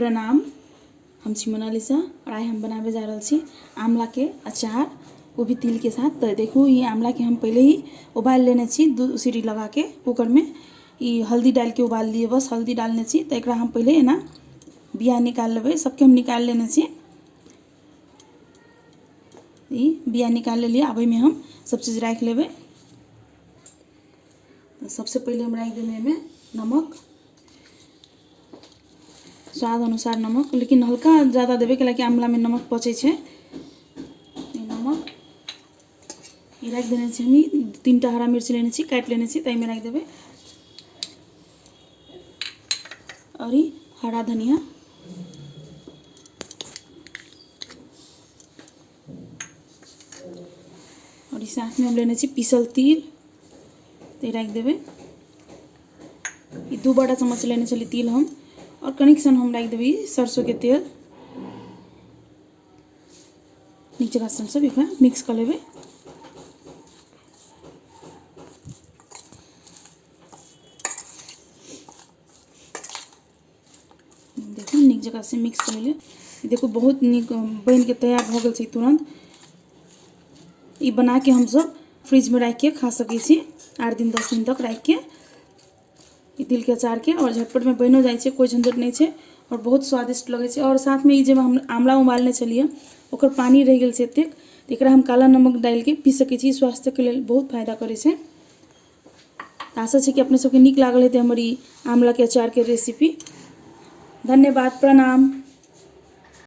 प्रणाम। हम छी मोनालिसा और आइ हम बनाबे जा रहल छी आंवला के अचार, वो भी तिल के साथ। तो देखू ई आंवला के हम पहले ही उबाल लेने छी, 2 सीटी लगा के कुकर में ई हल्दी डाल के उबाल लिए, बस हल्दी डालने छी। तो एकरा हम पहले एना बिया निकाल लेबै, सबके हम निकाल लेने छी। ई बिया निकाल लेलियै, आब एहिमे हम सब चीज राखि लेबै। सबसे पहले हम राखि देबै एहिमे नमक, स्वाद अनुसार नमक, लेकिन हल्का ज़्यादा देबै, कैलाकि आंवलामे नमक पचै छै। नमक ई राखि देने छी हम। ई 3टा हरा मिर्च लेने छी, काटि लेने छी, तऽ एहिमे राखि देबै। और ई हरा धनिया, और ई साथमे हम लेने छी पीसल तिल, तऽ राखि देबै। ई 2 बड़ा चम्मच लेने छली तिल हम। और कनिक सन हम राखि देबै सरसों के तेल। नीक जकाँ से हमसब एकरा मिक्स कऽ लेबै। देखू नीक जकाँ से मिक्स कऽ लेलियै। देखू बहुत नीक बनि के तैयार भऽ गेल छै तुरंत। ई बना के हमसब फ्रिज में राखि के खा सकै छी, 8 दिन 10 दिन तक राखि के ई तिल के अचार के। और झटपट में बनिओ जाइ छै, कोइ झंझट नहि छै और बहुत स्वादिष्ट लगै छै। और साथ में ई जे हम आंवला उबालने छलियै ओकर पानी रहि गेल छै एतेक, तऽ एकरा हम काला नमक डालि के पी सकै छी, स्वास्थ्यके लेल बहुत फायदा करै छै। आशा छै कि अपने सबके नीक लागल हेतै हमर ई आंवलाके अचारके रेसिपी। धन्यवाद, प्रणाम।